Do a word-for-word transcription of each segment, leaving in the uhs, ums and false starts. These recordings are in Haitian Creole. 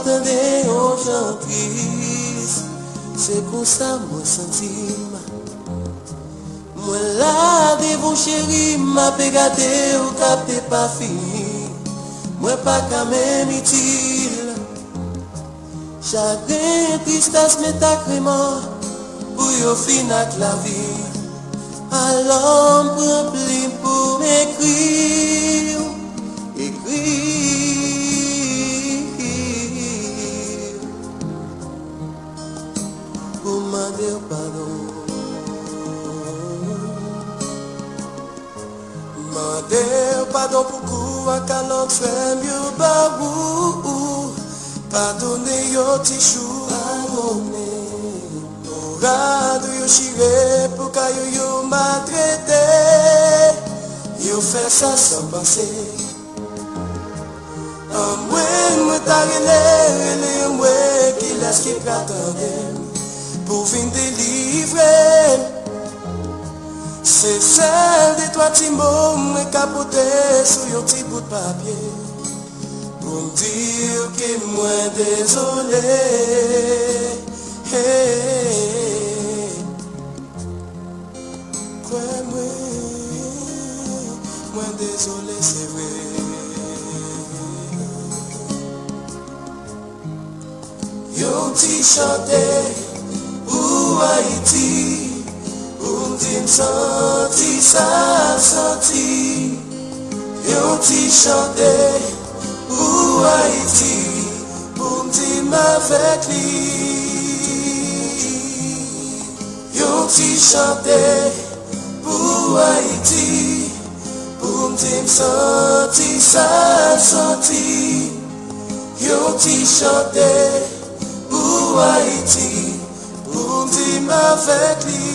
Tande yon jan tris, se konsa mwen santi m. Mwen la devan w cheri, m ape gade w k ap depafini. Mwen pa ka menm itil. Chagren, tristès, mete ak remò pou yo fin ak lavi. Alò m pran plim pou m ekri w, ekri w, pou m mande w padon. Mande w padon pou kou ak kalòt frè m yo ba ou. Padone yo ti chou. Padone. Pou rad ou yo chire, pou kay ou yo maltrete. Yo fè sa san panse. Anmwey, mwen ta rele, rele anmwey, kilès ki pral tande m pou vin delivre m? Se sèl de twa ti mo mwen ka pote sou yon ti bout papye pou m di w ke mwen dezole. Hey, hey, hey. Kwè mwen, mwen dezole, se vre. Yon ti chante pou Ayiti, pou m di m santi sa l santi. Yon ti chante pou Ayiti, pou m di m avèk li. Yon ti chante pou Ayiti, pou m di m santi sa l santi. Yon ti chante pou Ayiti, pou m di m avèk li.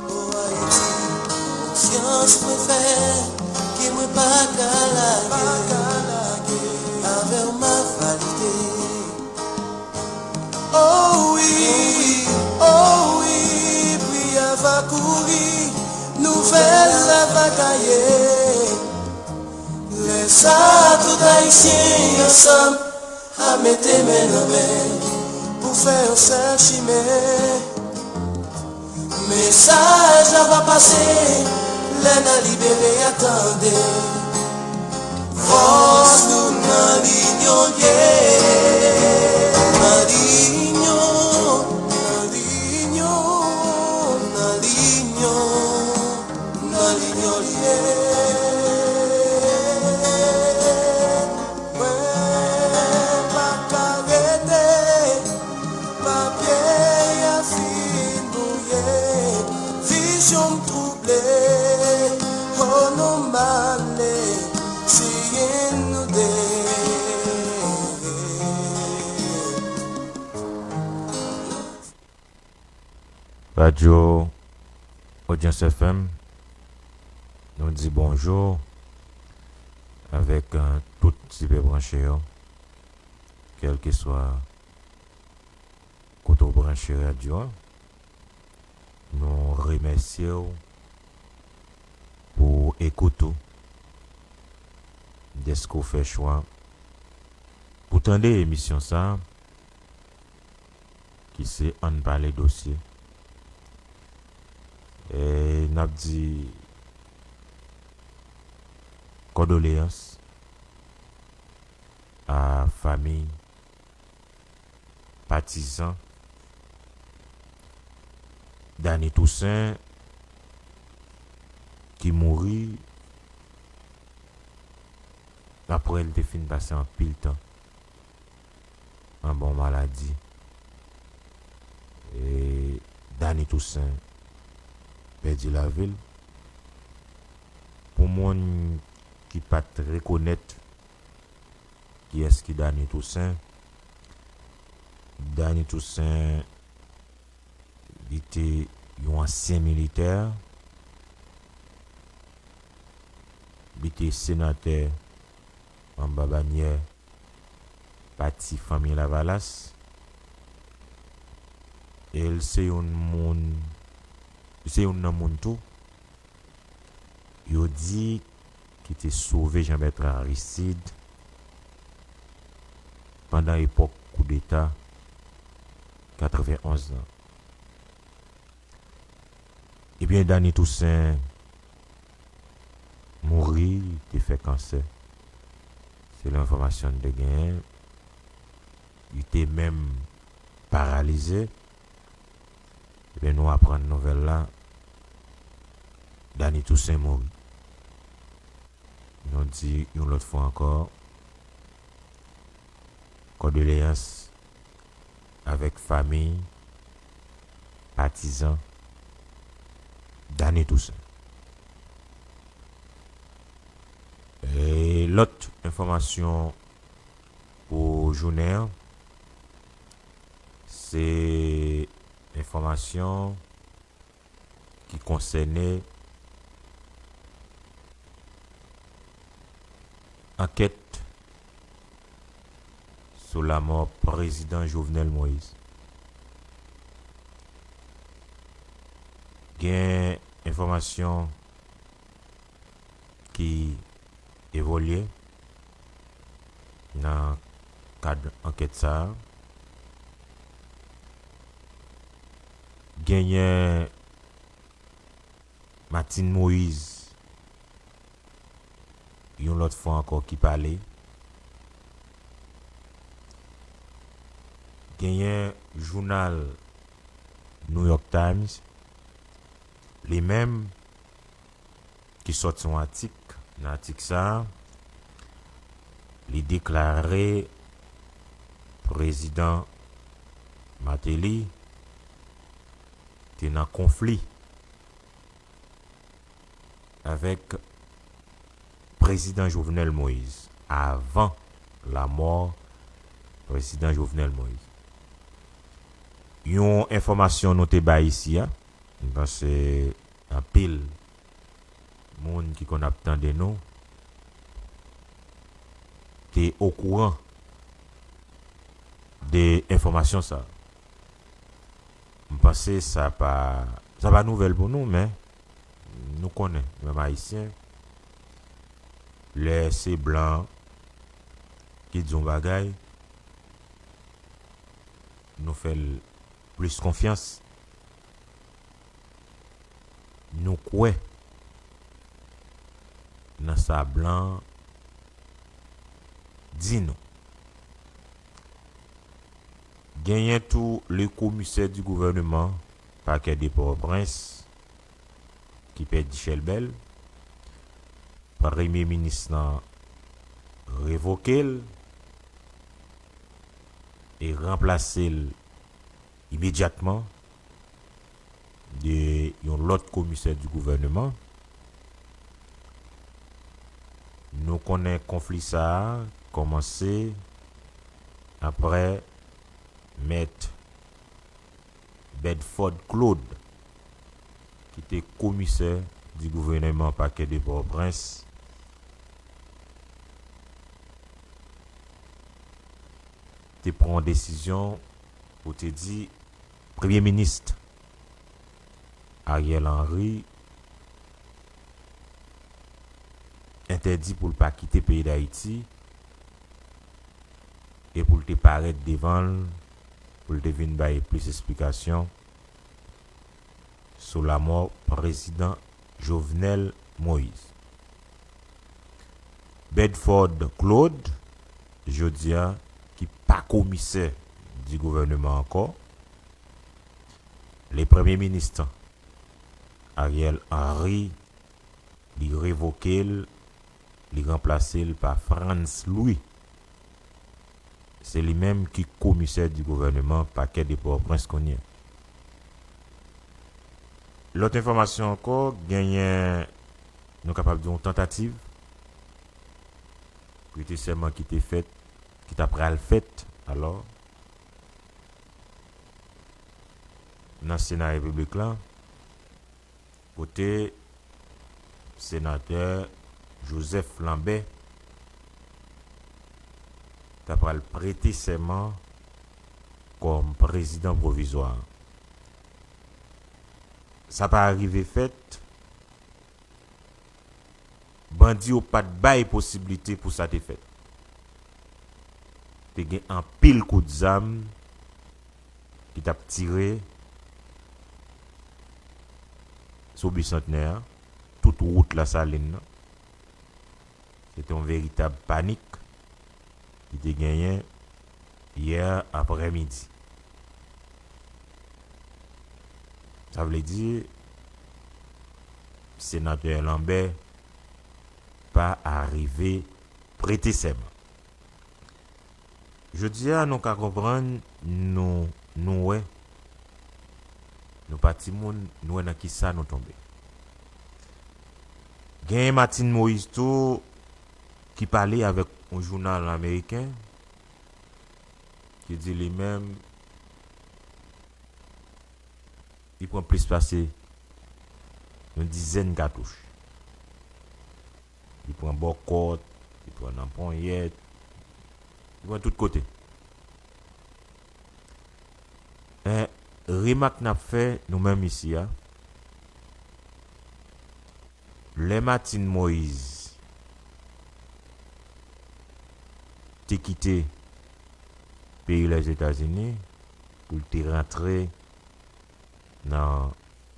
O Ayiti, konfyans mwen fè ke mwen pa ka lage. Avè w m a valide. O wi, o wi, priyè va kouri, nouvèl la va gaye. Lè sa a, tout Ayisyen ansanm a mete men nan men pou fè yon sèl chimen. Mesaj la va pase lè n a libere a, tande. Fòs nou nan linyon l ye. Nan linyon, nan linyon, nan linyon, nan linyon l ye. Mwen pa ka rete, papye a fin bwouye, vizyon m twouble, o non m ale, siyen nou de. Radyo Odyans F M, nou di bonjou avèk, eh, tout sipè branche yo, kèlkeswa kote w branche radyo a. Nou remèsye w pou ekout ou, dèske w fè chwa pou tande emisyon sa a, ki se Ann Pale Dosye. E n ap di kondoleyans a fanmi, patizan Dany Toussaint ki mouri apre l te fin pase anpil tan anba yon maladi. E Dany Toussaint pèdi lavi l. Pou moun ki pa t rekonèt kiyès ki Dany Toussaint, Dany Toussaint, li Te yon ansyen militè, li te senatè anba banyè pati Fanmi Lavalas, e l se youn moun, se youn nan moun tou yo di ki te sove Jean Bertrand Aristide pandan epòk koudeta katrevenonz lan. Ebyen, Dany Toussaint mouri, li te fè kansè. Selon enfòmasyon n te genyen, li te menm paralize. Ebyen, nou aprann nouvèl la, Dany Toussaint mouri. Nou di yon lòt fwa ankò, kondoleyans avèk fanmi, patizan Dany Toussaint. E lòt enfòmasyon pou jounen an, se enfòmasyon ki konsène ankèt sou lamò prezidan Jovenel Moïse. Gen enfòmasyon ki evolye nan kad ankèt sa a. Genyen Martine Moïse, yon lòt fwa ankò, ki pale. Genyen jounal New York Times, li menm, ki sòti yon atik. Nan atik sa a, li deklare prezidan Martelly te nan konfli avèk prezidan Jovenel Moïse, avan lamò prezidan Jovenel Moïse. Yon enfòmasyon nou te bay isi a, m panse anpil moun ki konn ap tande nou te okouran de enfòmasyon sa. M panse sa pa, sa pa nouvèl pou nou, men nou konnen, nou menm Ayisyen, lè se blan ki di yon bagay, nou fè l plis konfyans. Nou kwè nan sa blan di nou. Genyen tou le commissaire du gouvernement, pakè de Pòtoprens, ki pèdi chèlbè l. Premye minis lan revoke l e ranplase l imedyatman de yon lòt komisè di gouvèneman. Nou konnen konfli sa a kòmanse aprè mèt Bedford Claude, ki te komisè di gouvèneman pakè de Pòtoprens, te pran yon desizyon pou te di premye minis Ariel Henry entèdi pou l pa kite peyi Dayiti e pou l te parèt devan l, pou l te vin bay plis esplikasyon sou lamò prezidan Jovenel Moïse. Bedford Claude, jodi a, ki pa komisè di gouvèneman ankò, le premye minis Ariel Henry, li revoke l, li ranplase l pa Frantz Louis. Se li menm ki komisè di gouvèneman pakè de Pòtoprens kounye a. Lòt enfòmasyon ankò, genyen, nou kapab di, yon tantativ prete sèman ki te fèt, ki ta pral fèt, alò, nan Sena Repiblik la, kote Senatè Joseph Lambert ta pral prete sèman kòm prezidan pwovizwa. Sa pa rive fèt, bandi yo pa t bay posiblite pou sa te fèt. Te gen anpil kout zam ki t ap tire sou Bisantnè a, tout wout Lasalin nan. Se te yon veritab panik ki te genyen yè aprèmidi. Sa vle di, Senatè Lambert pa arive prete sèman. Jodi a, nou ka konprann, nou, nou wè, nou pa timoun, nou wè nan ki sa nou tonbe. Genyen Martine Moïse tou ki pale avèk yon jounal ameriken ki di li menm, li pran plis pase yon dizèn katouch. Li pran bò kòt, li pran nan ponyèt, li pran tout kote. Men, remak n ap fè nou menm isi a, lè Martine Moïse te kite peyi Lèzetazini pou l te rantre nan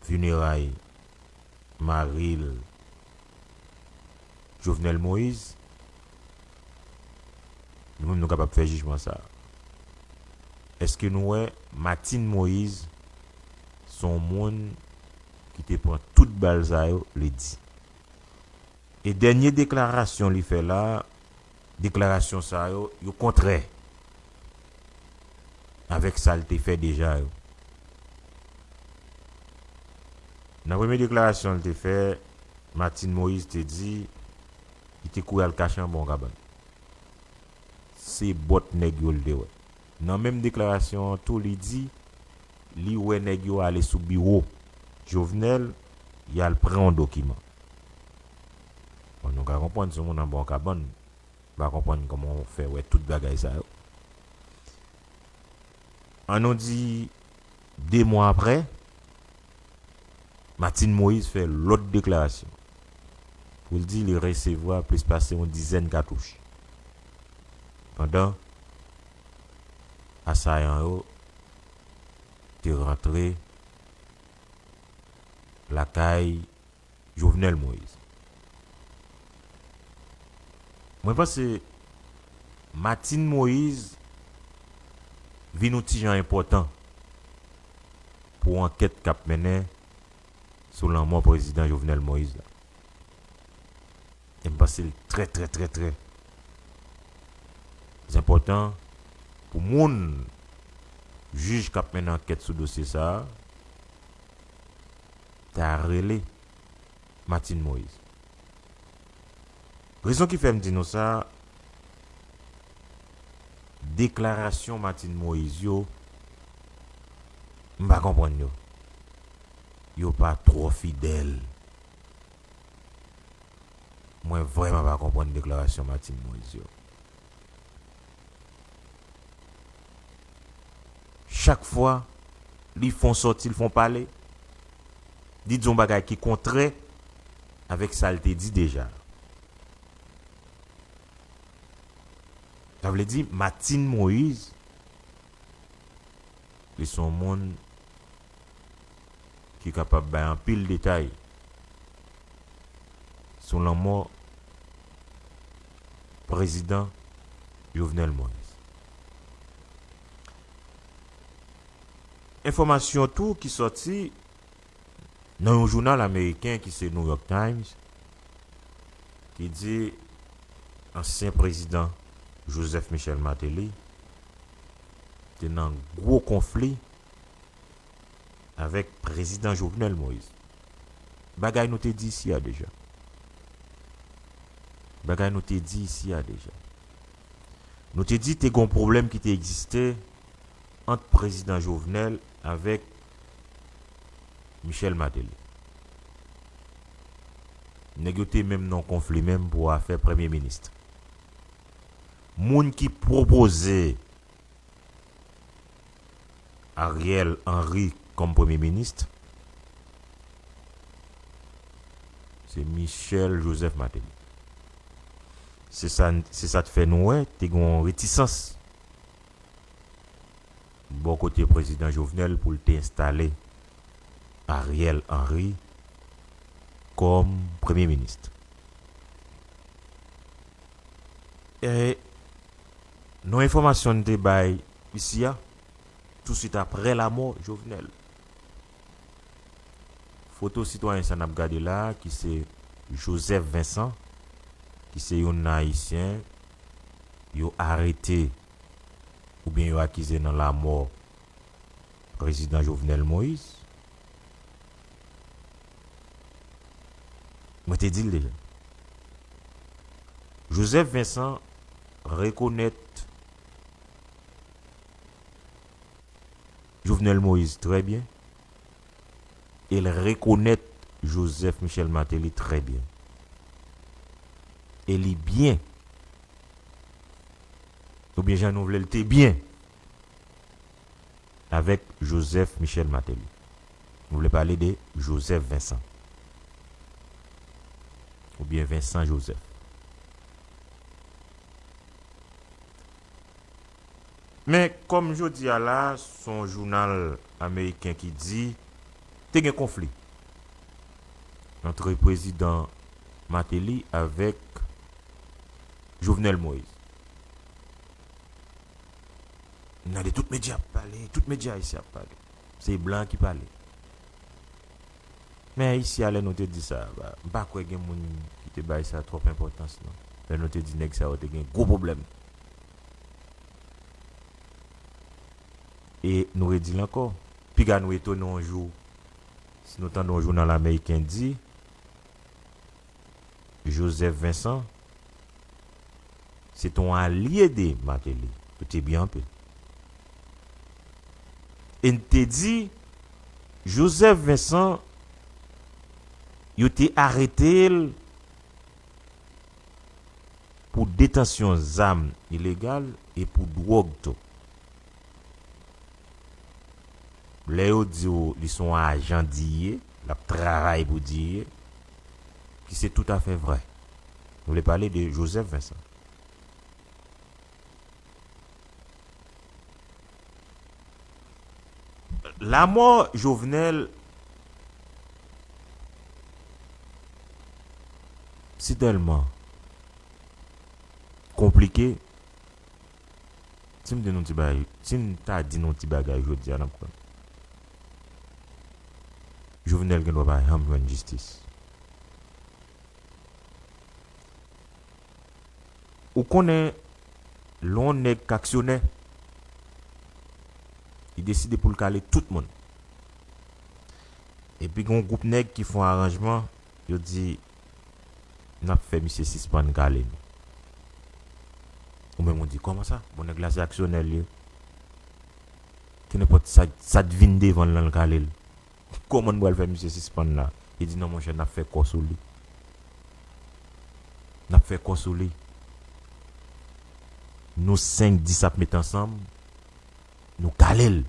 fineray mari l, Jovenel Moïse, nou menm nou kapab fè jijman sa a. Èske nou wè Martine Moïse se yon moun ki te pran tout bal sa yo, li di? E dènye deklarasyon li fè la, deklarasyon sa yo, yo kontrè avèk sa l te fè deja yo. Nan premye deklarasyon l te fè, Martine Moïse te di li te kouri al kache anba yon kabann. Se bòt nèg yo l te wè. Nan menm deklarasyon an tou, li di li wè nèg yo ale sou biwo Jovenel, y al pran yon dokiman. Bon, nou ka konprann se yon moun anba yon kabann, m pa konprann kòman w fè wè tout bagay sa yo. An nou di de mwa apre, Martine Moïse fè lòt deklarasyon pou l di li resevwa plis pase yon dizèn katouch pandan asayan yo te rantre lakay Jovenel Moïse. Mwen panse Martine Moïse vin yon ti jan enpòtan pou ankèt k ap mennen sou lanmò prezidan Jovenel Moïse la. E m panse l trè, trè, trè, trè enpòtan pou moun, jij k ap mennen ankèt sou dosye sa a, ta rele Martine Moïse. Rezon ki fè m di nou sa, deklarasyon Martine Moïse yo, m pa konprann yo. Yo pa twò fidèl. Mwen vrèman pa konprann deklarasyon Martine Moïse yo. Chak fwa li fè yon sòti, li fè yon pale, li di yon bagay ki kontrè avèk sa l te di deja. Sa vle di, Martine Moïse, li se yon moun ki kapab bay anpil detay sou lanmò prezidan Jovenel Moïse. Enfòmasyon tou ki sòti nan yon jounal ameriken ki se New York Times, ki di ansyen prezidan Joseph Michel Martelly te nan gwo konfli avèk prezidan Jovenel Moïse. Bagay nou te di isi a deja. Bagay nou te di isi a deja. Nou te di te gen yon pwoblèm ki te egziste ant prezidan Jovenel avèk Michel Martelly. Nèg yo te menm nan konfli menm pou afè premye minis. Moun ki pwopoze Ariel Henry kòm premye minis, se Michel Joseph Martelly. Se sa, se sa k fè nou wè te gen yon retisans bò kote prezidan Jovenel pou l te enstale Ariel Henry kòm premye minis. E nan enfòmasyon n te bay isi a, touswit aprè lamò Jovenel, foto sitwayen sa n ap gade la a, ki se Joseph Vincent, ki se youn nan Ayisyen yo arete oubyen yo akize nan lamò prezidan Jovenel Moïse. Mwen te di l deja. Joseph Vincent rekonèt Jovenel Moïse trè byen e l rekonèt Joseph Michel Martelly trè byen. E li byen, oubyen jan nou vle l te byen, avèk Joseph Michel Martelly. Nou vle pale de Joseph Vincent. Oubyen Vincent Joseph. Men, kòm jodi a la, se yon jounal ameriken ki di, te gen konfli antre prezidan Martelly avèk Jovenel Moïse. N gade tout medya ap pale, tout medya ayisyen ap pale. Se blan ki pale. Men isi a, lè nou te di sa, ba, m pa kwè gen moun ki te bay sa twòp enpòtans, non. Lè nou te di nèg sa yo te gen gwo pwoblèm. E nou redi l ankò. Piga nou etone yon jou, si nou tande yon jounal ameriken di, Joseph Vincent, se te yon alye de Martelly. Yo te byen anpil. E n te di, Joseph Vincent, yo te arete l pou detansyon zam ilegal e pou dwòg tou. Lè yo di w li se yon ajan D E A, l ap travay pou D E A, ki se toutafè vrè. Nou vle pale de Joseph Vincent. Lamò Jovenel, si tèlman konplike, si m di nou ti bagay, si m ta di nou ti bagay jodi a, n ap konn. Jovenel gen dwa pa janm jwenn jistis. Ou konnen, lè yon nèg k aksyonè, li deside pou l kale tout moun. Epi gen yon gwoup nèg ki fè yon aranjman, yo di, n ap fè misye sispann kale nou. Ou menm ou di, kòman sa? Bon, nèg la se aksyonè l ye. Kenenpòt sa, sa t vin devan l lan, l kale l. Kòman n pral fè misye sispann la? Li di, non, monchè, n ap fè kò sou li. N ap fè kò sou li. Nou senk, dis ap met ansanm, nou kale l.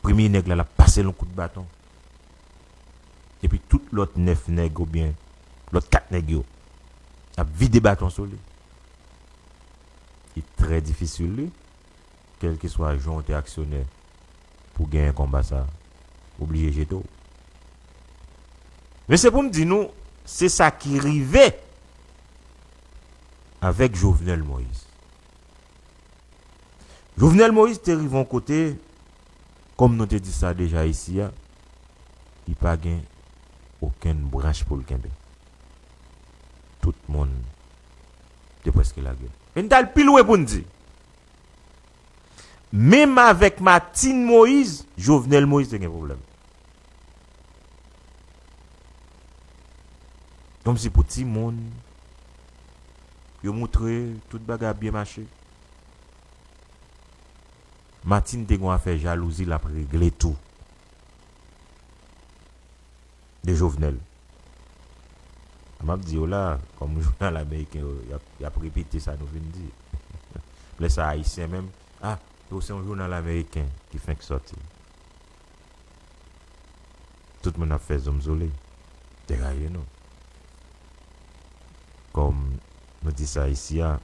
Premye nèg la, l ap pase l yon kout baton. Epi tout lòt nèf nèg oubyen lòt kat nèg yo ap vide baton sou li. Li trè difisil, wi, kèlkeswa jan w te aksyonè pou genyen konba sa, oblije jete w. Men se pou m di nou, se sa ki rive avèk Jovenel Moïse. Jovenel Moïse te rive yon kote, kòm nou te di sa deja isi a, li pa gen okenn branch pou l kenbe. Tout moun te prèske lage l. E n t al pi lwen pou n di, menm avèk Martine Moïse, Jovenel Moïse te gen pwoblèm. Kòmsi pou timoun, yo moutre tout bagay ap byen mache. Martine te gen yon afè jalouzi l ap regle tou. Jovenel. M ap di yo la, kòm jounal ameriken yo, y ap, y ap repete sa nou vin di. Lè sa ayisyen menm, ah, yo se yon jounal ameriken ki fenk sòti. Tout moun ap fè zonm sou li. Deraye nou. Kòm nou di sa isi a,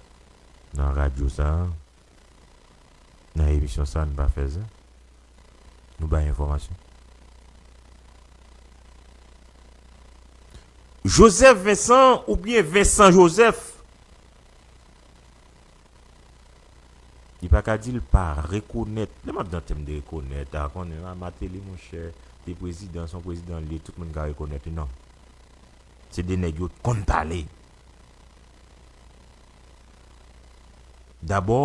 nan radyo sa a, nan emisyon sa a, nou pa fè zen. Nou bay enfòmasyon. Joseph Vincent oubyen Vincent Joseph, li pa ka di l pa rekonèt. Lè m ap di an tèm de rekonèt, a konnen, a, Martelly, monchè, te prezidan, se yon prezidan l ye, tout moun ka rekonèt li, non. Se de nèg yo t konn pale. Dabò,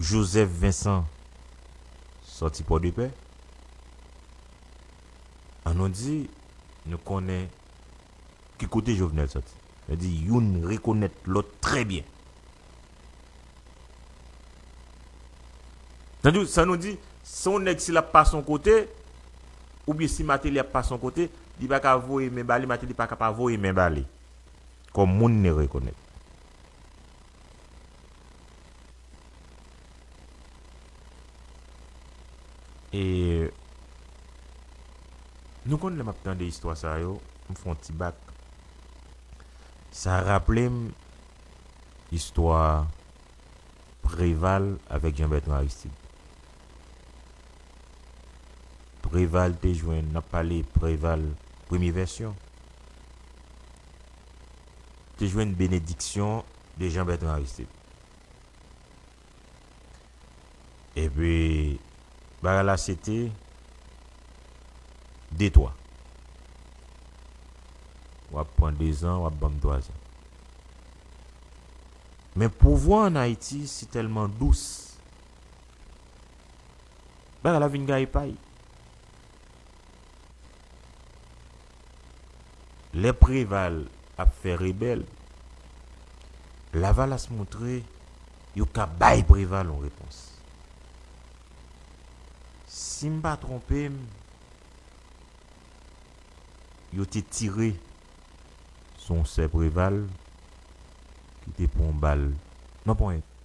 Joseph Vincent sòti Pòdepè. Ann nou di, nou konnen ki kote Jovenel sòti. Sa di, youn rekonèt lòt trè byen. Sa di, sa nou di, se yon nèg si l ap pase yon kote, oubyen si Martelly ap pase yon kote, li pa ka voye men ba li, Martelly pa ka pa voye men ba li. Kòm moun li rekonèt. E nou konn lè m ap tande istwa sa yo, m fè yon ti bak. Sa raple m istwa Preval avèk Jean Bertrand Aristide. Preval te jwenn, n ap pale Preval premye vèsyon, te jwenn benediksyon de Jean Bertrand Aristide. Epi, bagay la se te de twa. W ap pran de zan, w ap ban m twa zan. Men pouvwa ann Ayiti si tèlman dous. Bagay la vin gaye pay. Lè Preval ap fè rebèl, Lavalas montre yo ka bay Preval yon repons. Si m pa twonpe m, yo te tire sou yon sè Preval ki te pran yon bal nan ponyèt.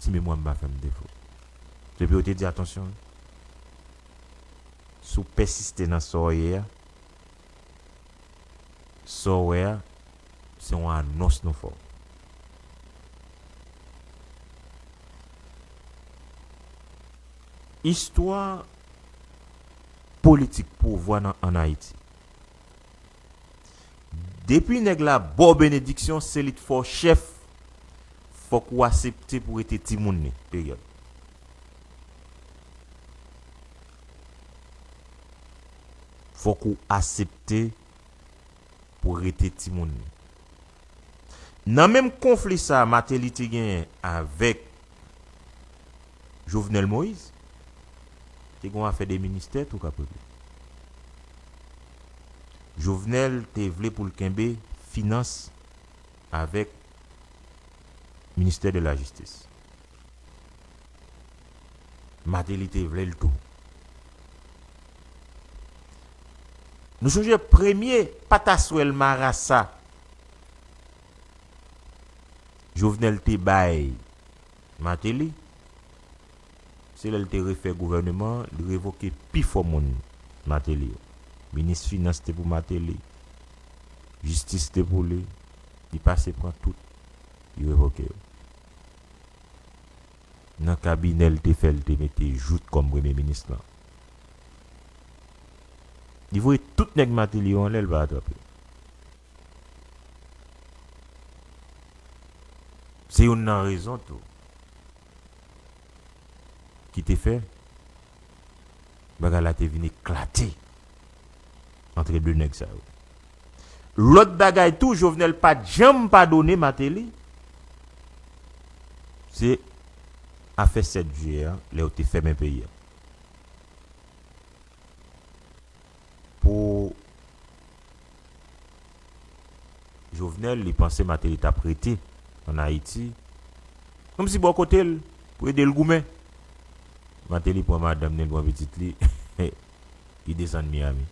Si memwa m pa fè m defo. Epi yo te di, atansyon, si w pèsiste nan sa w ye a, sa w wè a, se yon anons nou fè w. Istwa politik pouvwa nan, ann Ayiti. Depi nèg la ba w benediksyon, se li k fè w chèf, fòk ou aksepte pou w rete timoun li. Peryòd. Fòk ou aksepte pou w rete timoun li. Nan menm konfli sa a Martelly te genyen avèk Jovenel Moïse, te gen yon afè de ministè tou k ap regle. Jovenel te vle pou l kenbe finans avèk ministè de la jistis. Martelly te vle l tou. Nou sonje premye pataswèl marasa Jovenel te bay Martelly, se lè l te refè gouvèneman an, li revoke pifò moun Martelly yo. Minis finans te pou Martelly, jistis te pou li, li pase pran tout, li revoke yo. Nan kabinè l te fè, l te mete Jouthe kòm premye minis lan. Li voye tout nèg Martelly yo anlè, l pa atrape yo. Se youn nan rezon tou ki te fè bagay la te vin eklate antre de nèg sa yo. Lòt bagay tou, Jovenel pa t janm padone Martelly, se afè sèt jiyè a, lè yo te fèmen peyi a. Pou Jovenel, li panse Martelly t ap rete ann Ayiti, kòmsi bò kote l, pou ede l goumen. Martelly pran madanm li, l pran pitit li, li desann Miami.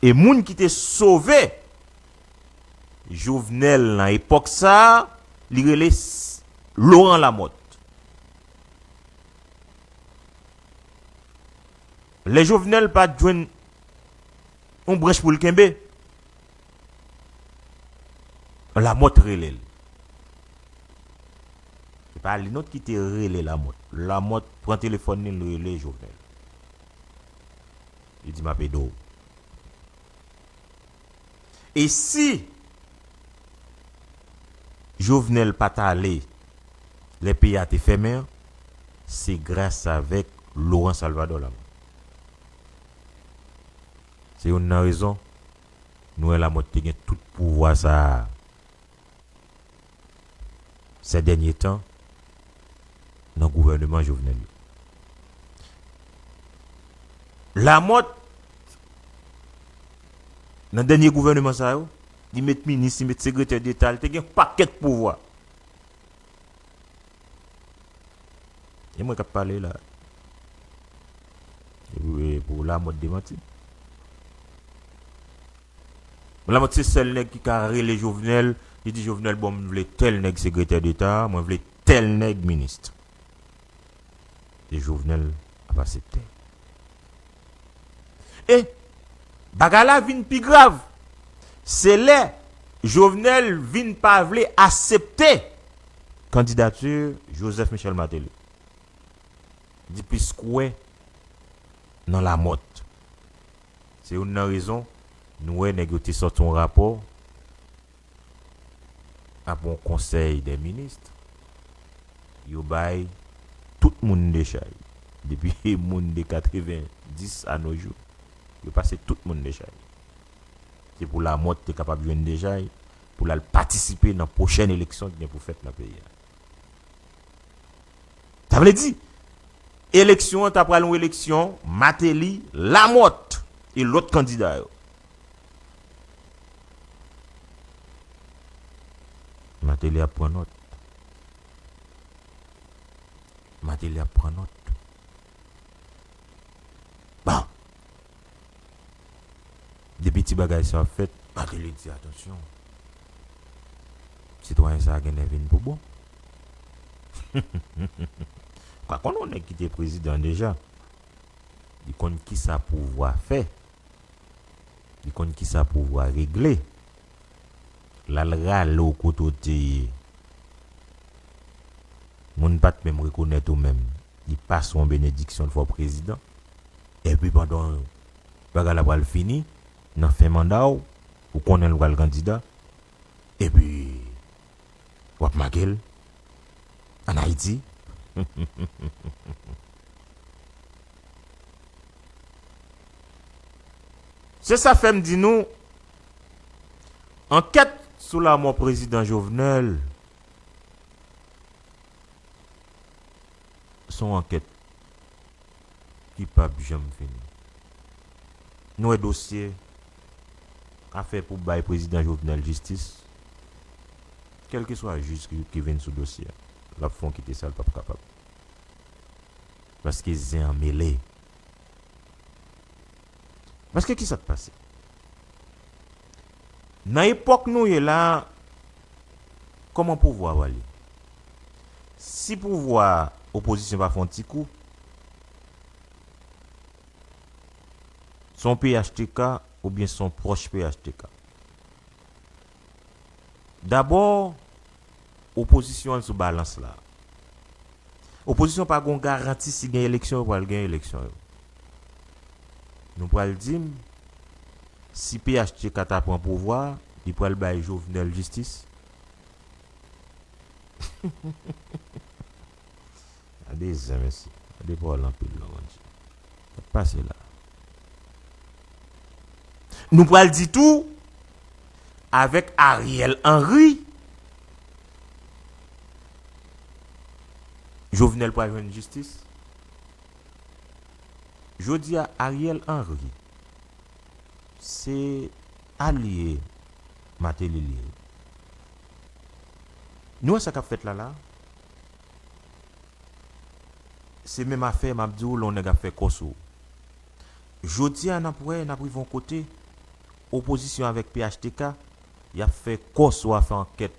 E moun ki te sove Jovenel nan epòk sa a, li rele S-, Laurent Lamothe. Lè Jovenel pa t jwenn yon branch pou l kenbe, Lamothe rele l. Se pa li non ki te rele Lamothe. Lamothe pran telefòn li, l rele Jovenel. Li di, "M ap ede w." E si Jovenel pa t ale lè peyi a te fèmen an, se gras avèk Laurent Salvador Lamothe. Se youn nan rezon nou wè Lamothe te gen tout pouvwa sa a sè dènye tan nan gouvèneman Jovenel yo. Lamothe, nan dènye gouvèneman sa yo, li met minis, li met sekretè deta, li te gen pakèt pouvwa. E mwen k ap pale la. E pou, e pou Lamothe demanti. Lamothe se sèl nèg ki ka rele Jovenel, li di, "Jovenel, bon, m vle tèl nèg sekretè deta, mwen vle tèl nèg minis." E Jovenel ap aksepte. E bagay la vin pi grav. Se lè Jovenel vin pa vle aksepte kandidati Joseph Michel Martelly. Li plis kwè nan Lamothe. Se youn nan rezon nou wè nèg yo te sòti yon rapò apre yon konsèy dè minis, yo bay tout moun dechay. Depi moun de katrevenndis a no jou, yo pase tout moun dechay. Se pou Lamothe te kapab jwenn dechay pou l al patisipe nan pwochèn eleksyon ki gen pou fèt nan peyi a. Sa vle di, eleksyon an ta pral yon eleksyon Martelly, Lamothe e lòt kandida yo. Martelly ap pran nòt. Martelly ap pran nòt. Bon. Depi ti bagay sa ap fèt, Martelly di, "Atansyon. Sitwayen sa a genlè vin pou bon." Ou ka konn yon nèg ki te prezidan deja. Li konn kisa pouvwa fè. Li konn kisa pouvwa regle. L al rale w kote w te ye. Moun pa t menm rekonèt ou menm. Li pase w yon benediksyon, l fè w prezidan. Epi pandan bagay la pral fini, nan fen manda w, ou konnen l pral kandida. Epi, w ap make l ann Ayiti. Se sa fè m di nou, ankèt sou lamò prezidan Jovenel, se yon ankèt ki p ap janm fini. Nou wè dosye afè pou bay prezidan Jovenel jistis, kèlkeswa jij ki, ki vin sou dosye a, l ap fè yon kite sa, l p ap kapab. Paske zen an mele. Paske kisa k pase? Nan epòk nou ye la, kòman pouvwa a pale? Si pouvwa a, opozisyon pa fè yon ti kou, se yon P H T K oubyen se yon pwòch P H T K. Dabò, opozisyon an sou balans la. Opozisyon pa gon garanti si gen eleksyon, yo pral gen eleksyon yo. Nou pral di m, si P H T K ta pran pouvwa a, li pral bay Jovenel jistis? Gade zen, mesye. Gade pawòl anpil non, Bondye. Sa k pase la? Nou pral di tou, avèk Ariel Henry, Jovenel pral jwenn jistis. Jodi a, Ariel Henry, se alye Martelly li ye. Nou wè sa k ap fèt la la? Se menm afè, m ap di w, lè yon nèg ap fè kò sou ou. Jodi a, n ap wè, n ap rive yon kote, opozisyon avèk P H T K, y ap fè kò sou afè ankèt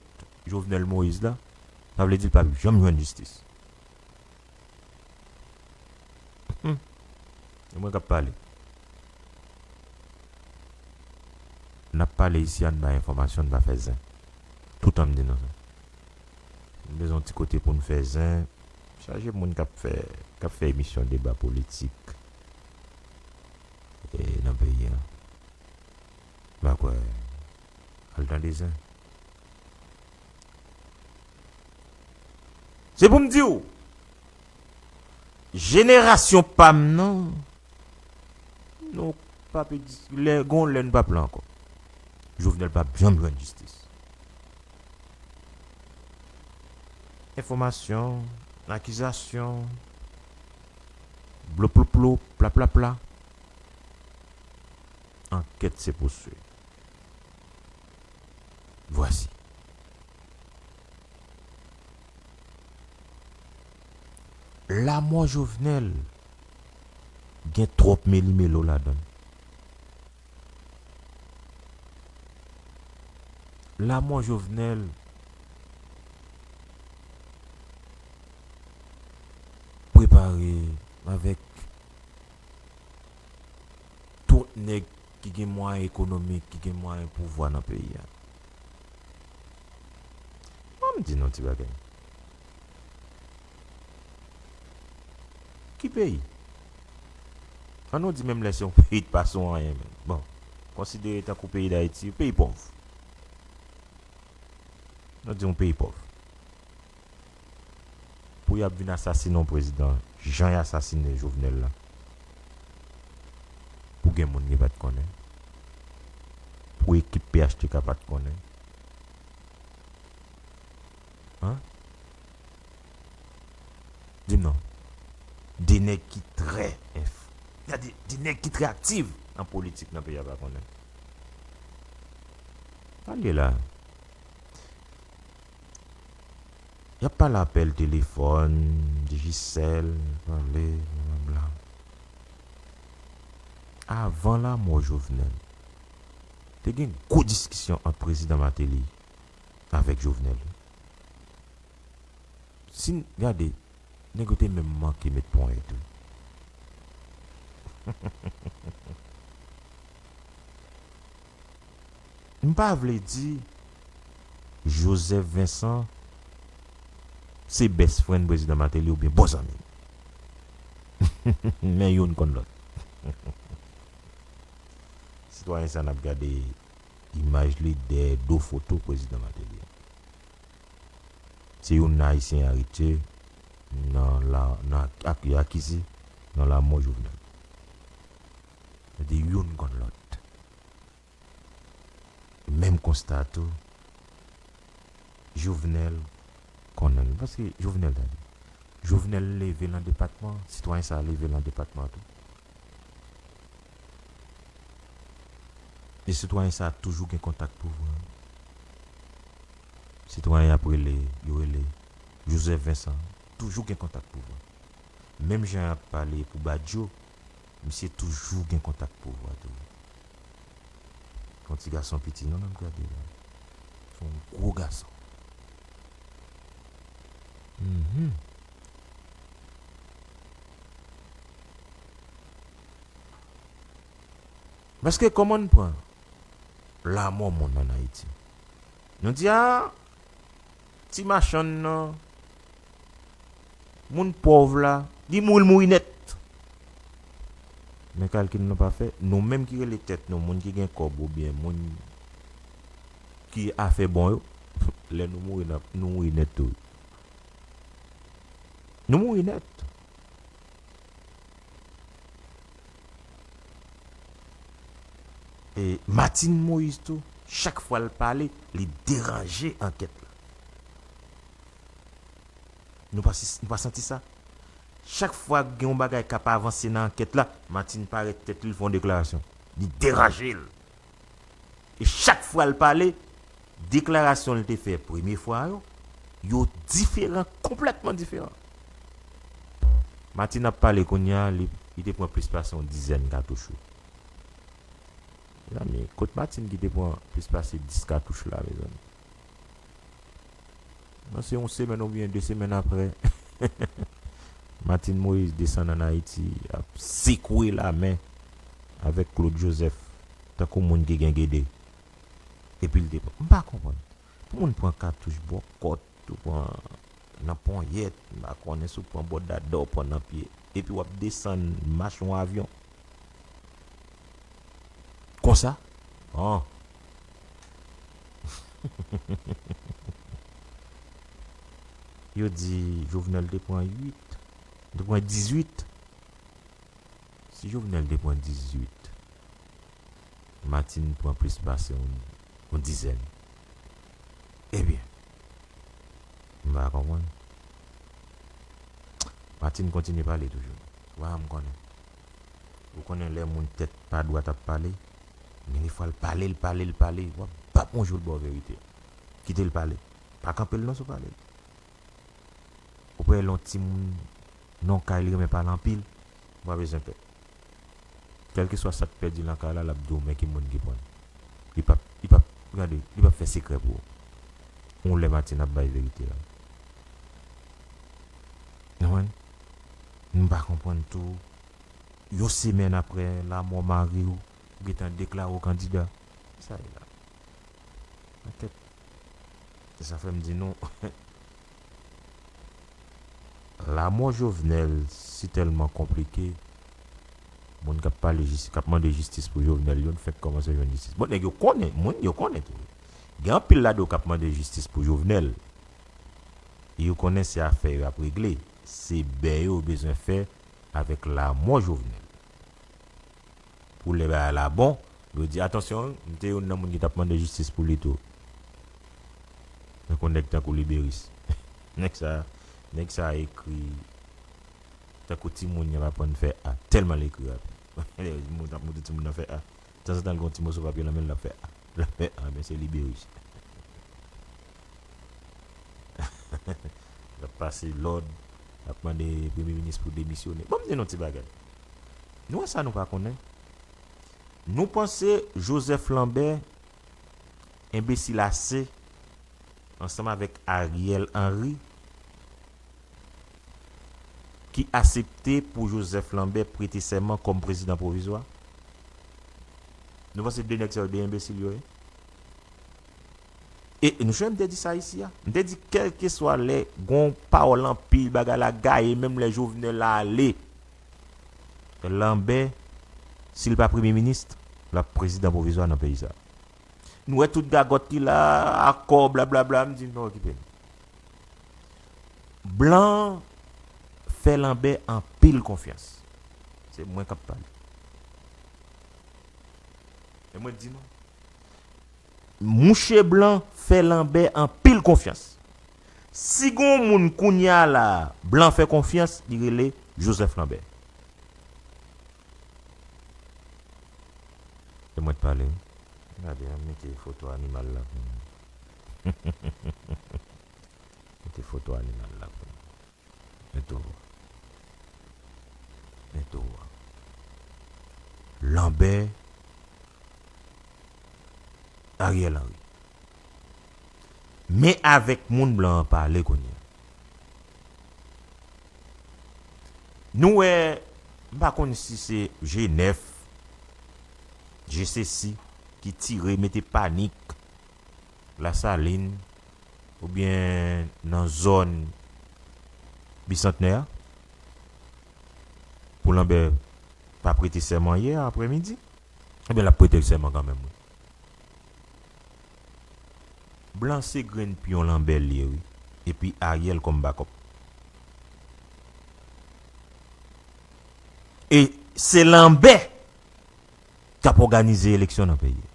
Jovenel Moïse la, sa vle di l p ap janm jwenn jistis. Hmm. E mwen k ap pale. N ap pale isi a, n bay enfòmasyon, n pa fè zen. Toutan m di nou sa. Nou bezwen yon ti kote pou n fè zen. Chaje moun k ap fè, k ap fè emisyon deba politik, e, nan peyi a. M pa kwè. Al tande zen. Se pou m di w, jenerasyon pa m nan, nou p ap egzis-, lè, gon lè n p ap la ankò. Jovenel p ap janm jwenn jistis. Enfòmasyon, akizasyon, bloup bloup bloup, pla pla pla. Ankèt se pouswiv. Vwasi. Lamò Jovenel gen twòp meli melo ladan l. Lamò Jovenel prepare avèk tout nèg ki gen mwayen ekonomik, ki gen mwayen pouvwa nan peyi a. Ban m di nou ti bagay. Ki peyi? An nou di menm lè se yon peyi ki pa sou anyen menm. Bon, konsidere tankou peyi Dayiti, peyi pòv. Nou di yon peyi pòv. Pou y ap vin asasine yon prezidan, jan y asasine Jovenel la. Pou gen moun ki pa t konnen. Pou ekip P H T K pa t konnen. Hein? Di m non. De nèg ki trè enf-, gade, de nèg ki trè aktif nan politik nan peyi a pa konnen. Sa l ye la. Y ap pale apèl telefòn, Digicel, pale, blablabla. Avan lamò Jovenel, te gen gwo diskisyon ant prezidan Martelly avèk Jovenel. Si n gade, nèg yo te menm manke met ponyèt tou. M pa vle di Joseph Vincent se best friend prezidan Martelly oubyen bon zanmi l. Men youn konn lòt. Sitwayen sa n ap gade imaj li dèyè do foto prezidan Martelly a. Se youn nan Ayisyen arete nan la, nan ak-, akize nan lamò Jovenel. Sa di youn konn lòt. Menm konsta tou, Jovenel konnen l. Paske Jovenel, tande. Jovenel leve nan depatman, sitwayen sa a leve nan depatman tou. E sitwayen sa a toujou gen kontak pouvwa. Sitwayen y ap rele, yo rele Joseph Vincent, toujou gen kontak pouvwa. Menm jan y ap pale pou Badio, misye toujou gen kontak pouvwa tou. Se yon ti gason piti non, n ap gade la. Se yon gwo gason. Mhm. Paske kòman n pran lamò moun ann Ayiti? Nou di, a, ti machann nan, moun pòv la, li mouri, l mouri nèt. Men kalkil nou pa fè, nou menm ki rele tèt nou moun ki gen kòb oubyen moun ki afè bon yo, lè nou mouri, n ap, nou mouri nèt tou. Nou mouri nèt. E Martine Moïse tou, chak fwa l pale, li deranje ankèt la. Nou pa si-, nou pa santi sa? Chak fwa gen yon bagay k ap avanse nan ankèt la, Martine parèt tèt li, l fè yon deklarasyon. Li deranje l. E chak fwa l pale, deklarasyon l te fè premye fwa yo, yo diferan, konplètman diferan. Martine ap pale kounye a, li, li te pran plis pase yon dizèn katouch wi. Mezanmi, kot Martine ki te pran plis pase dis katouch la, mezanmi? Nan se yon semèn oubyen de semèn apre, Martine Moïse desann ann Ayiti, ap sekwe lame avèk Claude Joseph, tankou moun ki gen gede. Epi l te pran. M pa konprann. Pou moun pran katouch bòkòt, ou pran nan ponyèt, m pa konnen si w pran bòdada, w pran nan pye. Epi w ap desann mach yon avyon. Konsa? Bon. Yo di Jovenel te pran uit, te pran dizuit. Si Jovenel te pran dizuit, Martine pran plis pase yon, yon dizèn. Ebyen, m pa konprann. Martine kontinye pale toujou. Wa, m konnen. Ou konnen lè moun tèt pa dwat ap pale, gen defwa l pale, l pale, l pale, w ap bap yon jou l ba w verite. Kite l pale. Pa kanpe l non si w pale. Ou pa wè lè yon timoun nan yon kay li renmen pale anpil, ou pa bezwen pè. Kèlkeswa sa k pèdi nan kay la, l ap di w men ki moun ki pran l. Li p ap, li p ap, gade, li p ap fè sekrè pou ou. Yon lè Martine ap bay verite la. Ou konprann? M pa konprann tou. Yon semèn apre lanmò mari w, ou gentan deklare w kandida. Sa ye la. Nan tèt. Se sa fè m di nou, lanmò Jovenel si tèlman konplike, moun k ap pale jis-, k ap mande jistis pou Jovenel, yo fenk kòmanse jwenn jistis. Bon, nèg yo konnen, moun yo konnen tou. Gen anpil ladan yo k ap mande jistis pou Jovenel. Yo konnen se afè yo ap regle. Se bè yo bezwen fè avèk lanmò Jovenel. Pou lè bagay la bon, yo di, "Atansyon, m te youn nan moun ki t ap mande jistis pou li tou." Tankou nèg tankou Liberis. Nèg sa, nèg sa ekri tankou timoun y ap aprann fè A, tèlman l ekri rapid. Moun t ap montre timoun nan fè A. Tanzantan, l gen yon ti moso papye nan men l, l ap fè A. L ap fè A, men se Liberis. L ap pase lòd, l ap mande premye minis pou demisyone. Ban m di nou ti bagay. Nou wè sa nou pa konnen? Nou panse Joseph Lambert, enbesil ase, ansanm avèk Ariel Henry, ki asepte pou Joseph Lambert prete sèman kòm prezidan pwovizwa? Nou panse de nèg sa yo de enbesil yo ye? E nou sonje m te di sa isi a. M te di kèlkeswa lè gon pawòl anpil, bagay la gaye, menm lè Jovenel ale, Lambert, si l pa premye minis, l ap prezidan pwovizwa nan peyi sa. Nou wè tout gagòt ki la, akò, blablabla, m di, "Non, okipe n." Blan fè Lambert anpil konfyans. Se mwen k ap pale. E mwen di nou, mouche blan fè Lambert anpil konfyans. Si gon moun kounye a la, blan fè konfyans, li rele Joseph Lambert. E mwen t pale wi. Gade, an mete foto animal la pou nou. Mete foto animal la pou nou. Eto. Eto. Lambert, Ariel Henry. Men avèk moun blan an pale kounye a. Nou wè, m pa konn si se G nèf, G sesi ki tire, mete panik Lasalin, oubyen nan zòn Bisantnè a, pou Lambert pa prete sèman yè aprèmidi. Ebyen, l ap prete l sèman kanmenm, wi. Blan se grenn pyon Lambert li ye, wi. Epi Ariel kòm bakòp. E se Lambert k ap òganize eleksyon nan peyi a.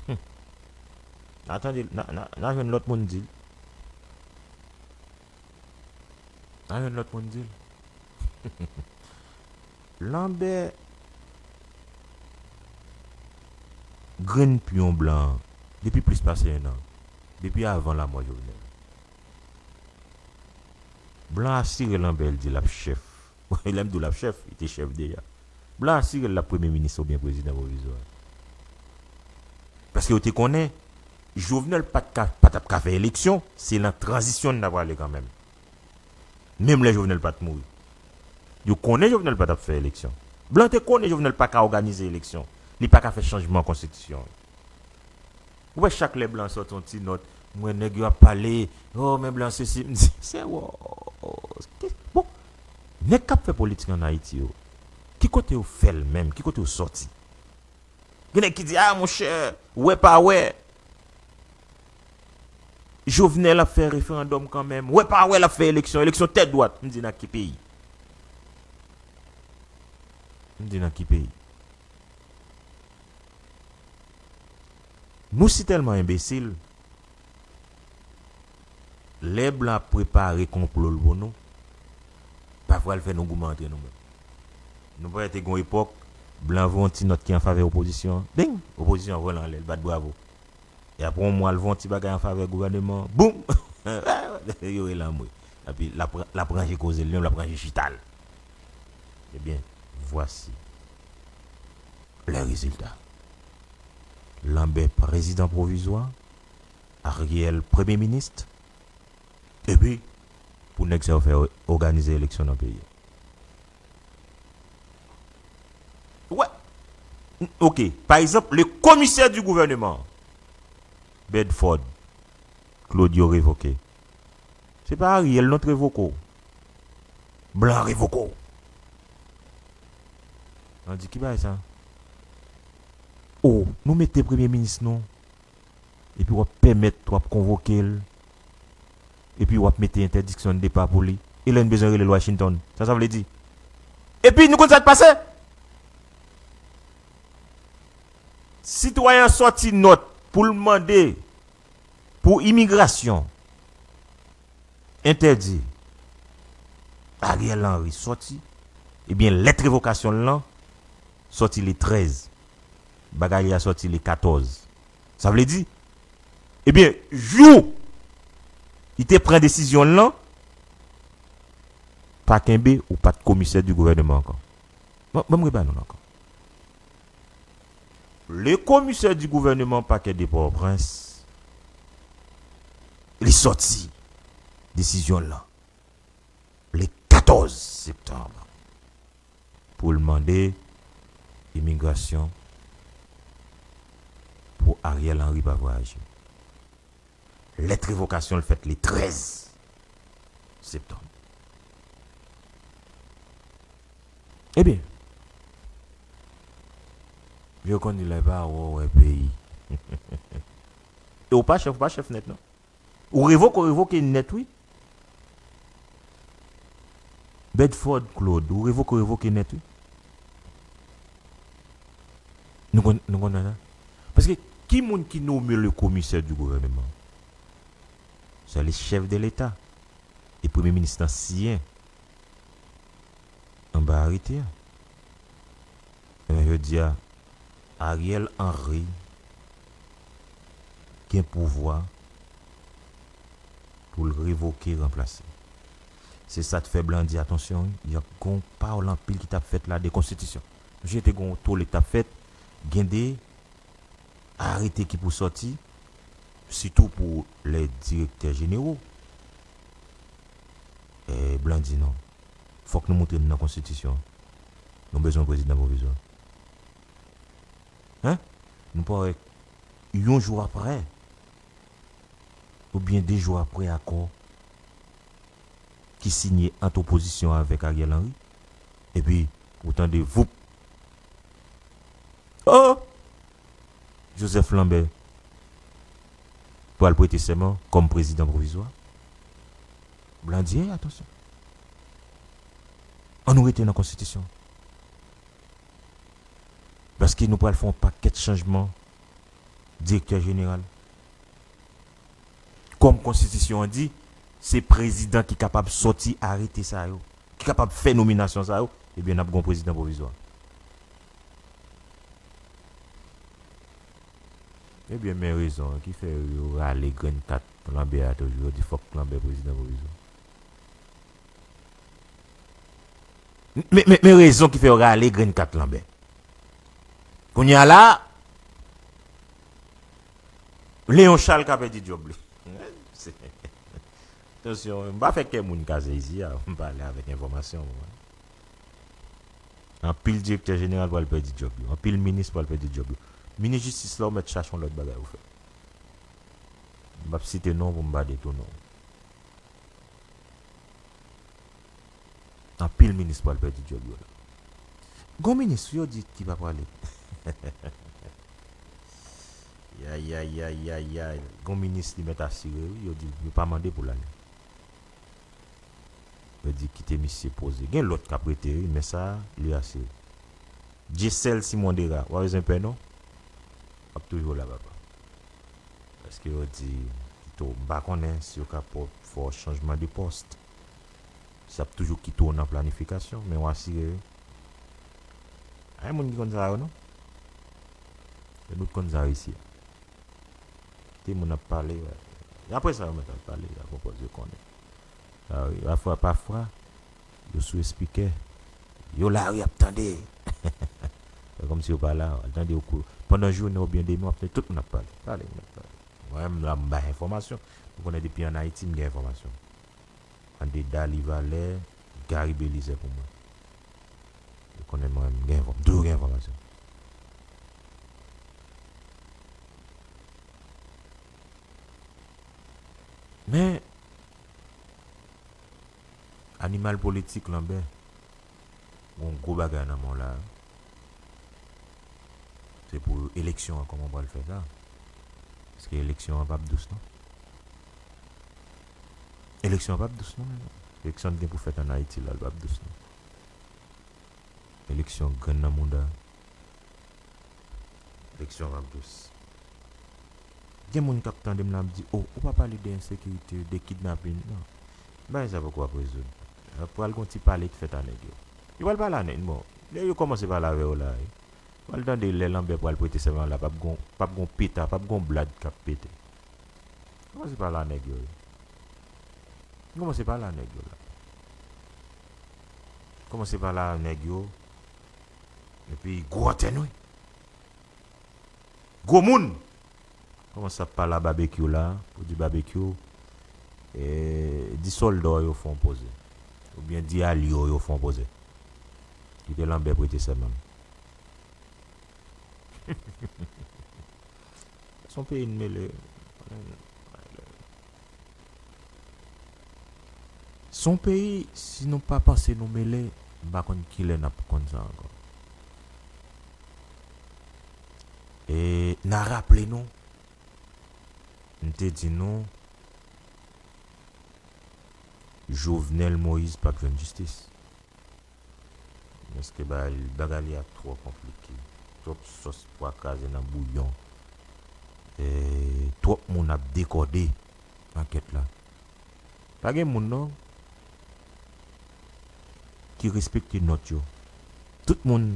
Hmm. N a tande, n a, n a, n a jwenn lòt moun di l. N a jwenn lòt moun di l. Lambert grenn pyon blan depi plis pase en an. Depi avan lanmò Jovenel. Blan asire Lambert, l di l ap chèf. Lè m di w l ap chèf, li te chèf deja. Blan asire l l ap premye minis oubyen prezidan pwovizwa. Paske yo te konnen Jovenel pa t ka, pa t ap ka fè eleksyon, se nan tranzisyon n t ap prale kanmenm. Menm lè Jovenel pa t mouri. Yo konnen Jovenel pa t ap fè eleksyon. Blan te konnen Jovenel pa ka òganize eleksyon. Li pa ka fè chanjman konstitisyon an. Ou wè chak lè blan sòti yon ti nòt, m wè nèg yo ap pale, oh, men blan sesi, m di, se wo, bon, nèg k ap fè politik ann Ayiti yo, ki kote yo fè l menm, ki kote yo sòti? Gen nèg ki di, ah, monchè, wè pa wè, Jovenel ap fè referandòm kanmenm, wè pa wè l ap fè eleksyon, eleksyon tèt dwat. M di, nan ki peyi? M di, nan ki peyi? Nou si tèlman enbesil, lè blan ap prepare konplo l pou nou, pafwa l fè nou goumen antre nou menm. Nou pa te gen yon epòk, blan voye yon ti nòt ki an favè opozisyon an, bing! Opozisyon an vole anlè, l bat bravo. E apre yon mwa, l voye yon ti bagay an favè gouvèneman an, boum! Yo rele anmwe. Epi, l ap, l ap ranje koze l, li menm, l ap ranje chita l. Ebyen, vwasi. Les résultats. Lambert, prezidan pwovizwa, Ariel, premye minis, epi pou nèg sa yo fè òganize eleksyon nan peyi a. Wè, ok, pa egzanp, le commissaire du gouvernement, Bedford Claude, yo revoke. Se pa Ariel non t revoke w. Blan revoke w. An di ki bagay sa? O, nou mete premye minis nou. Epi w ap pèmèt, w ap konvoke l. Epi w ap mete entèdiksyon de depa pou li. E lè n bezwen rele l Washington. Sa sa vle di? Epi nou konn sa k pase? Sitwayen an sòti nòt pou l mande pou imigrasyon entèdi Ariel Henry sòti, ebyen, lèt revokasyon l lan sòti le trèz. Bagay li a sòti le katòz. Sa vle di, ebyen, jou li te pran desizyon l lan, pa kenbe ou pa t komisè di gouvèneman ankò. Bon, ban m reba nou l ankò. Le commissaire du gouvernement parquet de Port-au-Prince, li sòti desizyon l lan le katòz septanm pou l mande imigrasyon pou Ariel Henry pa vwayaje. Lèt revokasyon l fèt le trèz septanm. Ebyen, yo konn di lè pa wè w wè peyi. E w pa chèf, ou pa chèf nèt non. Ou revoke, ou revoke nèt wi. Bedford Claude, ou revoke, ou revoke nèt wi. Nou konn, nou konn sa? Paske ki moun ki nome le commissaire du gouvernement? Se le chef de l'État. E premye minis lan siyen anba arete a. Ebyen, jodi a, Ariel Henry gen pouvwa pou l revoke, ranplase. Se sa k fè blan di, atansyon wi, y ap gon pawòl anpil ki t ap fèt la de konstitisyon. Misye te gon tole k t ap fèt, gen de arete ki pou sòti, sitou pou lè direktè jenero. E blan di non. Fòk nou moutre n nan konstitisyon an. Nou bezwen yon prezidan pwovizwa. Hein? Nou pa wè yon jou aprè, oubyen de jou aprè akò ki sinye ant opozisyon avèk Ariel Henry, epi ou tande voup. Oh! Joseph Lambert pral prete sèman kòm prezidan pwovizwa. Blan di, hey, atansyon. Ann nou rete nan konstitisyon. Paske nou pral fè yon pakèt chanjman direktè jeneral. Kòm konstitisyon an di, se prezidan ki kapab sòti arete sa yo, ki kapab fè nominasyon sa yo, ebyen, n ap gon prezidan pwovizwa. Ebyen, men rezon an ki fè yo rale grenn kat Lanbè a toujou, yo di fòk Lanbè prezidan pwovizwa. Men, men, men rezon ki fè yo rale grenn kat Lanbè. Kounye a la, Leon Charles ka pèdi djòb li. Tansyon, m pa fè kè moun kase isi a, m pale avèk enfòmasyon. Anpil direktè jeneral pral pèdi djòb yo. Anpil minis pral pèdi djòb yo. Minis jistis la, ou mèt chache yon lòt bagay ou fè. M p ap site non pou m pa detounen w. Anpil minis pral pèdi djòb yo la. Gon minis, wi, yo di ki pa prale. Yay, yay, yay, yay, yay. Gon minis li mèt asire, wi, yo di yo pa mande pou l ale. Yo di kite misye poze. Gen lòt k ap rete, wi, men sa, li asire. Dyesèl Simon Dera, w pa bezwen pè non. W ap toujou la, papa. Paske yo di, kite w, m pa konnen si yo ka pò-, fè w chanjman de pòs. Si y ap toujou kite w nan planifikasyon, men w asire wi. A gen moun ki konn sa yo non. E nou t konn sa yo isi a. Kite moun ap pale. Apre sa yo mèt ap pale, y ap pwopòze konnen. Sa wi, pafwa, pafwa, yo sou espikè. Yo la wi, y ap tande. Fè kòmsi yo pa la, w al tande yo kou. Pandan jounen oubyen demen, w ap tande tout moun ap pale. Pale, moun ap pale. Mwen menm la, m bay enfòmasyon. Ou konnen depi ann Ayiti, m gen enfòmasyon. Tande Daly Valet, Gary Belizaire pou mwen. Ou konnen mwen menm, m gen enfò-, m toujou gen enfòmasyon. Men, animal politik Lanbè, gon gwo bagay nan men w la. Se pou eleksyon an, kòman w pral fè sa? Paske eleksyon an p ap dous non. Eleksyon an p ap dous non. Eleksyon ki gen pou fèt ann Ayiti la, l p ap dous non. Eleksyon grenn nan mouda. Eleksyon p ap dous. Gen moun k ap tande m la ap di, "O, ou pa pale de ensekirite, de kidnapin, non." Bagay sa poko ap rezoud. Pral gon ti pale k fèt a nèg yo. Yo pral pale a nèg, bon, lè yo kòmanse pale avè yo la, wi. Pral tande lè Lanbè pral prete sèman la, p ap gon, p ap gon peta, p ap gon blad k ap pete. Kòmanse pale a nèg yo, wi. Kòmanse pale a nèg yo la. Kòmanse pale a nèg yo. Epi gwo antèn, wi. Gwo moun. Kòmanse ap pale a Babekyou la, pou di Babekyou, e, di sòlda w yo fè yon poze. Oubyen di alye w yo fè yon poze. Kite Lanbè prete sèman. Se yon peyi n mele. Se yon peyi, si nou pa panse nou mele, m pa konn kilè n ap konn sa ankò. E n a raple nou, m te di nou, Jovenel Moïse p ap jwenn jistis. Paske bagay, bagay li a twò konplike. Twòp sòs pwa kraze nan bouyon. E, twòp moun ap dekòde ankèt la. Pa gen moun non ki respekte nòt yo. Tout moun,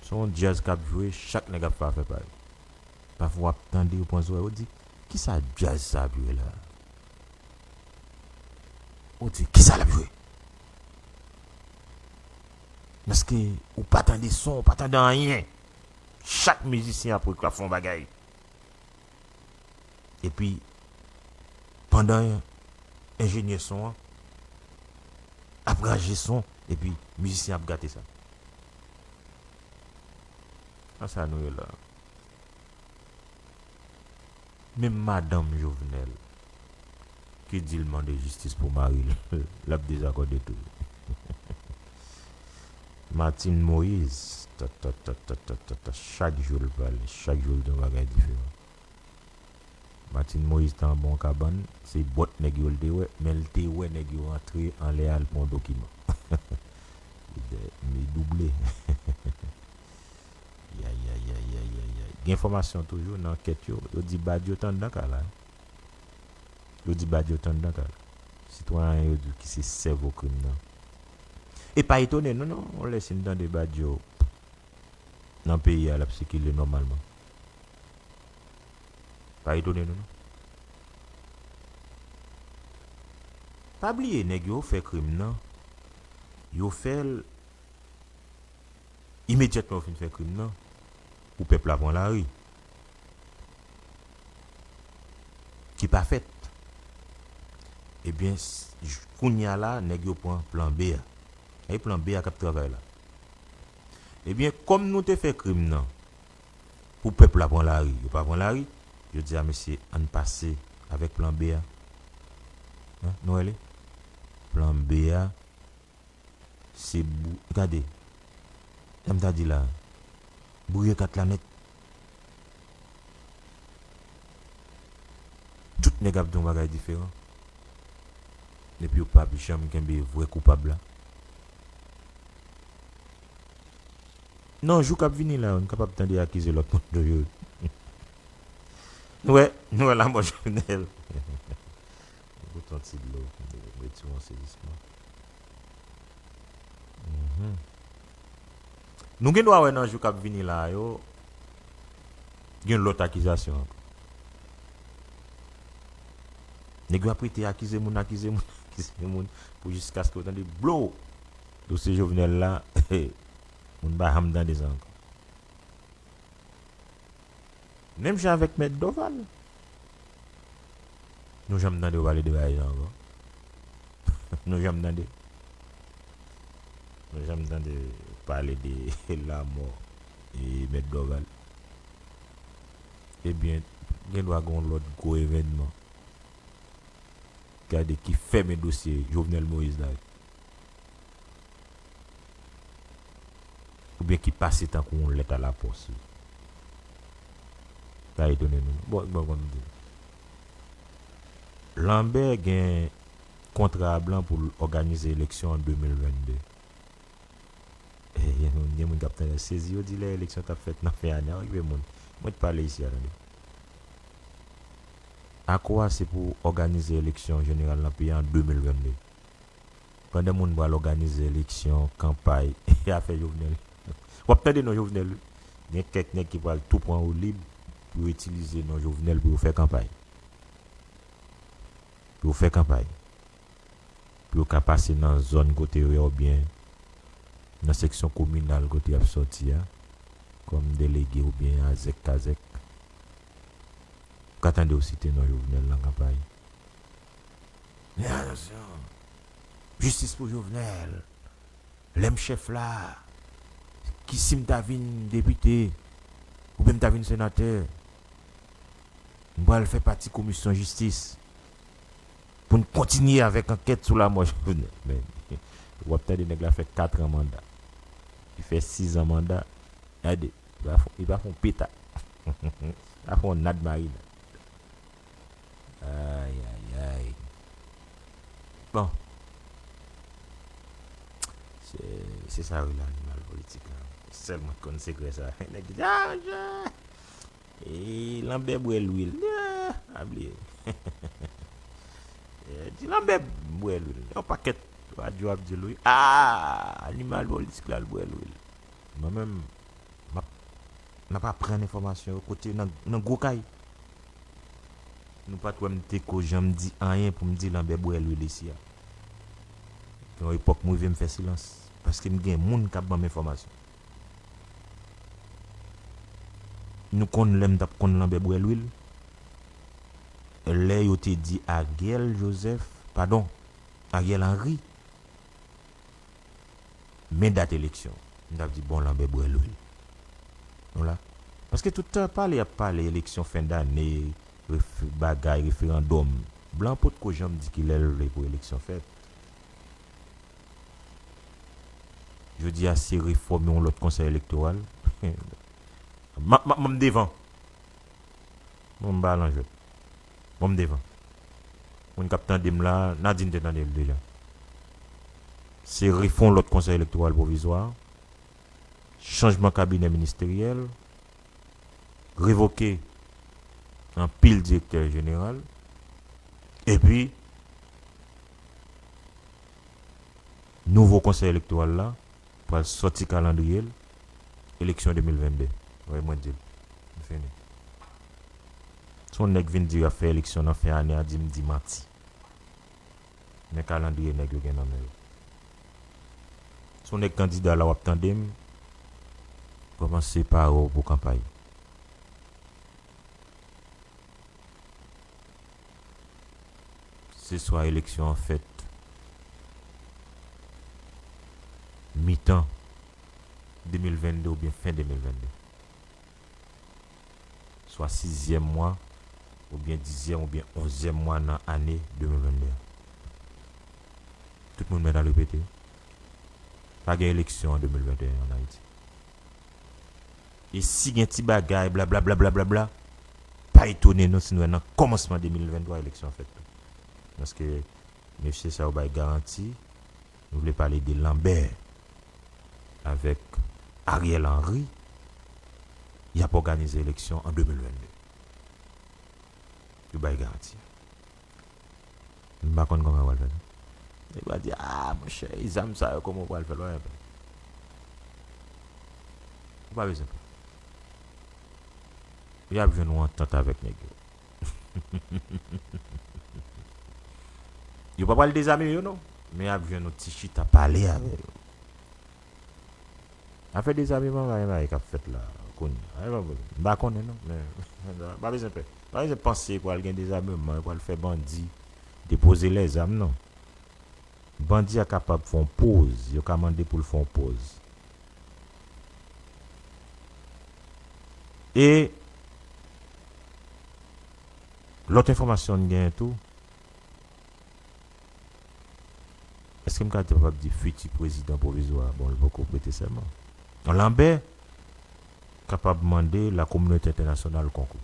se yon djaz k ap jwe, chak nèg ap fè afè pa yo. Pafwa w ap tande yo pran zòrèy, ou di, "Kisa djaz sa ap jwe la?" Ou di, "Kisa l ap jwe?" Paske ou pa tande son, ou pa tande anyen. Chak mizisyen ap rekla fè yon bagay. Epi, pandan enjenyè son an ap ranje son, epi mizisyen ap gate sa. Nan sa nou ye la. Menm madanm Jovenel ki di l mande jistis pou mari l, l ap dezakòde tou. Martine Moïse, ta, ta, ta, ta, ta, ta, ta, chak jou l pale, chak jou l di yon bagay diferan. Martine Moïse te anba yon kabann, se bòt nèg yo l te wè, men l te wè nèg yo antre anlè a, l pran yon dokiman. Li dè-, li double. Yay, yay, yay, yay, yay, yay. Gen enfòmasyon toujou nan ankèt yo. Yo di Badio t anndan kay la. Yo di Badio t anndan kay la. Sitwayen yo di ki se sèvo krim nan. E pa etone nou, non, yon lè si n tande Badio nan peyi a, l ap sikile nòmalman. Pa etone nou, non. Pa bliye, nèg yo fè krim nan. Yo fè l imedyatman yo fin fè krim nan, pou pèp la pran lari. Ki pa fèt. Ebyen, s- j- kounye a la, nèg yo pran plan B a. E plan B a k ap travay la. Ebyen, kòm nou te fè krim nan pou pèp la pran lari, yo pa pran lari, yo di a mesye, ann pase avèk plan B a. Hein, nou wè li? Plan B a, se bou-, gade, jan m ta di la, bouye kat la nèt. Tout nèg ap di yon bagay diferan. Epi yo p ap janm kenbe vrè koupab la. Nan jou k ap vini la, nou kapab tande akize lòt moun toujou. Nou wè, nou wè lanmò Jovenel. Goute yon ti dlo, m retire yon sezisman. Mhm. Nou gen dwa wè nan jou k ap vini la yo, gen lòt akizasyon ankò. Nèg yo ap rete akize moun, akize moun, akize moun, pou jiskaske w tande blo! Dosye Jovenel la, moun pa janm tande sa ankò. Menm jan avèk Mèt Doval. Nou janm tande yo pale de bagay sa ankò. Nou janm tande. Nou janm tande pale de lanmò e Mèt Doval. Ebyen, gen dwa gen yon lòt gwo evènman. Gade ki fèmen dosye Jovenel Moïse la. Oubyen ki pase tankou yon lèt alapòs. Sa etone nou. Bon, bon, kòm di. Lambert gen kontra a blan pou l òganize eleksyon an de mil vennde. E, gen moun, gen moun k ap tande sezi, yo di lè eleksyon t ap fèt nan fen ane a, okipe moun. Mwen t pale isi a, tande. Akò a se pou òganize eleksyon jeneral nan peyi a an de mil vennde. Pandan moun pral òganize eleksyon, kanpay, e afè Jovenel. W ap tande non Jovenel, wi. Gen kèk nèg ki pral tou pran woulib pou yo itilize non Jovenel pou yo fè kanpay. Pou yo fè kanpay. Pou yo ka pase nan zòn kote yo ye oubyen nan seksyon kominal kote y ap sòti a, kòm delege oubyen azèk kazèk. Ou ka tande yo site non Jovenel nan kanpay. Men atansyon! Jistis pou Jovenel! Lè m chèf la, ki si m ta vin depite, oubyen m ta vin senatè, m pral fè pati komisyon jistis pou n kontinye avèk ankèt sou lanmò Jovenel. Men, w ap tande nèg la fè kat an manda. Li fè sis an manda. Gade, li pa fè, li pa fè yon peta. Li pa fè yon nad marinad. Ay, ay, ay. Bon. Se, se sa wi la, animal politik la. Sèl mwen k konn sekrè sa. Nèg ki di, ah, monchè, e, Lambert bwè lwil. Ah, pa bliye. E, di Lambert bwè lwil. Yon pakèt radyo ap di l wi. Ah, animal politik la, l bwè lwil. Mwen menm, m ap, m ap aprann enfòmasyon yo kote nan, nan gwo kay. Nou pa t wè m te ko janm di anyen pou m di Lambert bwè lwil isi a. Gen yon epòk m rive m fè silans, paske m gen moun k ap ban m enfòmasyon. Nou konn lè m t ap konn Lambert bwè lwil, lè yo te di Ariel Joseph, padon, Ariel Henry, men dat eleksyon. M t ap di, bon, Lambert bwè lwil. Nou la. Paske tout tan pale y ap pale eleksyon fen dane, ref-, bagay, referandòm. Blan potko janm di kilè l vle pou eleksyon fèt. Jodi a, se refòme yon lòt konsèy elektoral. M ap, m ap, m ap devan. Bon, m pa al nan jwèt. Bon, m devan. Moun k ap tande m la, Nadine te tande l deja. Se refè yon lòt konsèy elektoral pwovizwa, chanjman kabinè ministeryèl, revoke anpil direktè jeneral, epi nouvo konsèy elektoral la pral sòti kalandriye l, eleksyon de mil vennde. Wè, mwen di l. M fini. Si yon nèg vin di y ap fè eleksyon nan fen ane a, di m di manti. Men kalandriye nèg yo gen nan men yo. Yon nèg kandida la w ap tande m, kòmanse pare w pou kanpay. Se swa eleksyon an fèt mitan de mil venn de oubyen fen de mil venn de. Swa sizyèm mwa, oubyen dizyèm oubyen onzyèm mwa nan ane de mil venn de a. Tout moun mèt al repete. Pa gen eleksyon an de mil venn de en an Ayiti. E si gen ti bagay, blablabla, blablabla, pa etone nou si nou wè nan kòmansman de mil venn twa eleksyon an fèt tou. Paske mesye sa yo bay garanti, nou vle pale de Lambert avèk Ariel Henry, y ap òganize eleksyon an de mil venn de. Yo bay garanti. M pa konn kòman yo pral fè sa. Yo pral di, "Ah, monchè, e zam sa yo, kòman w pral fè l?" Wè, ou pa bezwen pè. Y ap jwenn yon antant avèk nèg yo. Yo pa pral dezame yo, non. Men y ap jwenn yon ti chita pale avè yo. Afè dezameman, pa gen bagay k ap fèt la kounye a. M pa konnen non, men pa bezwen pè. Pa bezwen panse pral gen dezameman, yo pral fè bandi depoze lèzam non. Bandi a kapab fè yon poz, yo ka mande pou l fè yon poz. E lòt enfòmasyon n genyen tou, èske m ka kapab di fiti prezidan pwovizwa a, bon, li poko prete sèman. Lanbè kapab mande lakominote entènasyonal konkou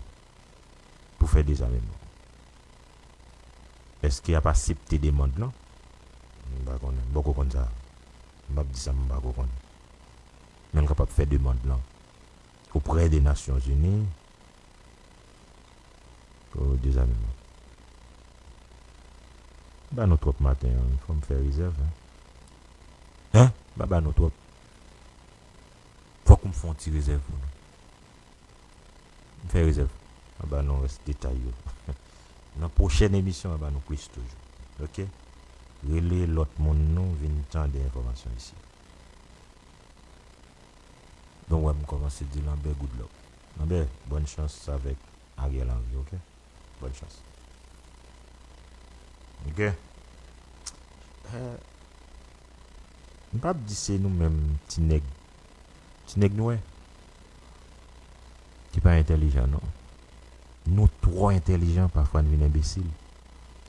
pou fè dezameman. Èske y ap aksepte demann lan? M pa konnen, m poko konn sa. M p ap di sa, m poko konn. Men l kapab fè demann lan oprè de Nasyonzini pou dezameman. M ba nou twòp maten an, fò m fè rezèv, en. En? M pa ba nou twòp. Fòk m fè yon ti rezèv pou nou. M fè rezèv. M ba nou rès detay yo. Nan pwochèn emisyon, m ba nou plis toujou. Oke? Rele lòt moun nou vin tande enfòmasyon isi. Donk, wè, m kòmanse di Lanbè good luck. Lanbè, bòn chans avèk Ariel Henry, oke? Bòn chans. Oke? Eh, m p ap di se nou menm ti nèg, ti nèg nwè ki pa entèlijan, non. Nou twò entèlijan, pafwa n vin enbesil.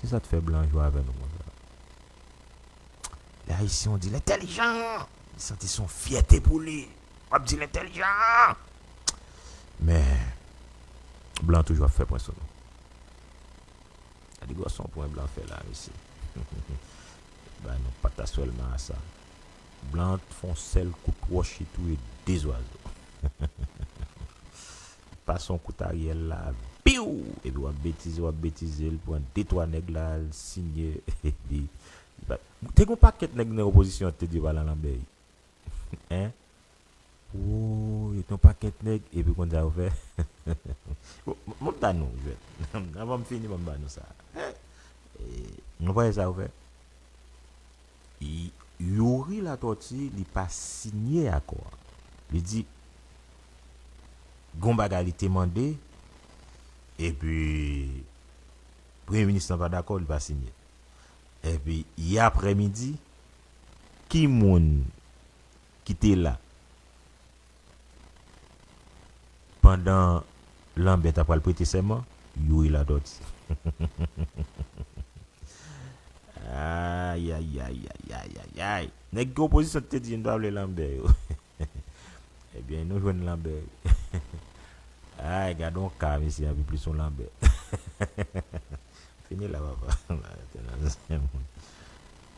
Se sa k fè blan jwe avè nou konsa. Lè Ayisyen w di l entèlijan, li santi se yon fyète pou li. W ap di l entèlijan. Men, blan toujou ap fè pwen sou nou. Gade gwosè pwen blan fè la, mesye. Ba nou pataswèl marasa. Blan fè yon sèl kout wòch, li touye de zwazo. Pase yon kout Ariel la, piw! Epi w ap betize, w ap betize, l pran de twa nèg la, l sinye, epi li pa, te gen yon pakèt nèg nan opozisyon an te di yo pa nan Lanbè. Hein? Woy, te yon pakèt nèg, epi konn sa yo fè? Bon, m, m ap ba nou jwèt. Anvan m fini, ban m ba nou sa. Hein? E, nou pa wè sa yo fè? Y-, Youri Latortue, li pa sinye akò a. Li di, gon bagay li te mande, epi Premye Minis lan pa dakò, li pa sinye. Epi, yè aprèmidi, ki moun ki te la pandan Lanbè ta pral prete sèman? Youri Latortue. Ay, ay, ay, ay, ay, ay, ay. Nèg ki opozisyon te di n pa vle Lanbè yo. Ebyen, nou jwenn Lanbè. Ay, gade yon ka, mesye, epi plis yon Lanbè. Fini la, papa.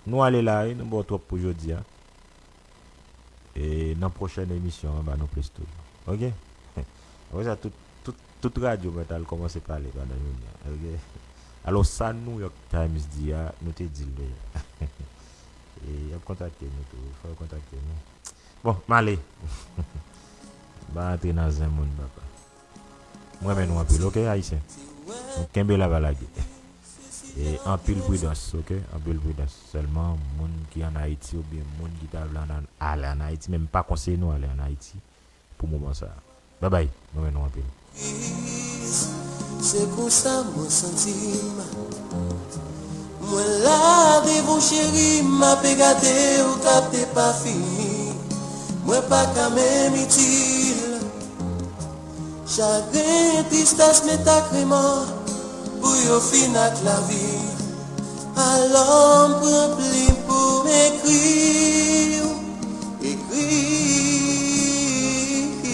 Nou ale la, wi, nou ba w twòp pou jodi a. E nan pwochèn emisyon, an ba nou plis toujou. Oke? Apre sa, tout, tout, tout radyo mèt al kòmanse pale pandan jounen an. Oke? Alò, sa New York Times di a, nou te di l deja. E y ap kontakte nou tou. Fò yo kontakte nou. Bon, m ale. M pa antre nan zen moun, papa. M renmen nou anpil, oke, Ayisyen? Nou kenbe la, pa lage. E anpil pridans, oke? Anpil pridans. Sèlman, moun ki ann Ayiti oubyen moun ki ta vle ann, ale ann Ayiti, men m pa konseye nou ale ann Ayiti pou moman sa a. Babay, m renmen nou anpil. Se konsa mwen santi m. Mwen la devan w cheri, m ape gade w k ap depafini. Mwen pa ka menm itil. Chagren, tristès, men ta kreman pou yo fin ak lavi. Alò m pran plim pou m ekri w, ekri w,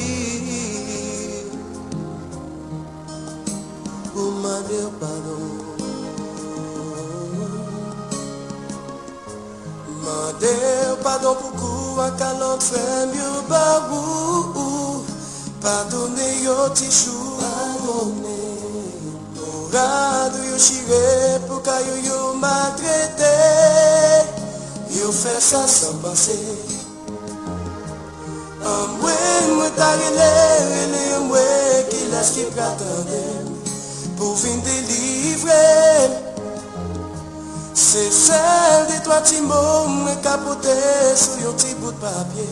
pou m mande w padon. Mande w padon pou kou ak kalòt frè m yo ba ou. Padone yo ti chou. Padone. Pou rad ou yo chire, pou kay ou yo maltrete. Yo fè sa san panse. Anmwey, mwen ta rele, rele anmwey, kilès ki pral tande m pou vin delivre m? Se sèl de twa ti mo mwen ka pote sou yon ti bout papye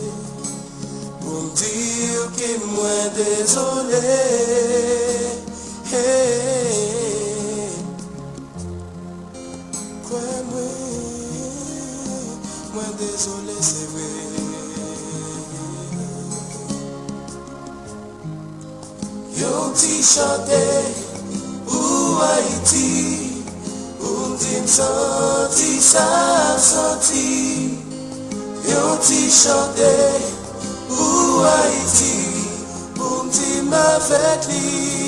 pou m di w ke mwen dezole. Hey. Kwè mwen, mwen dezole, se vre. Yon ti chante pou Ayiti, pou m di m santi sa m santi. Yon ti chante pou Ayiti, pou m di m avèk li.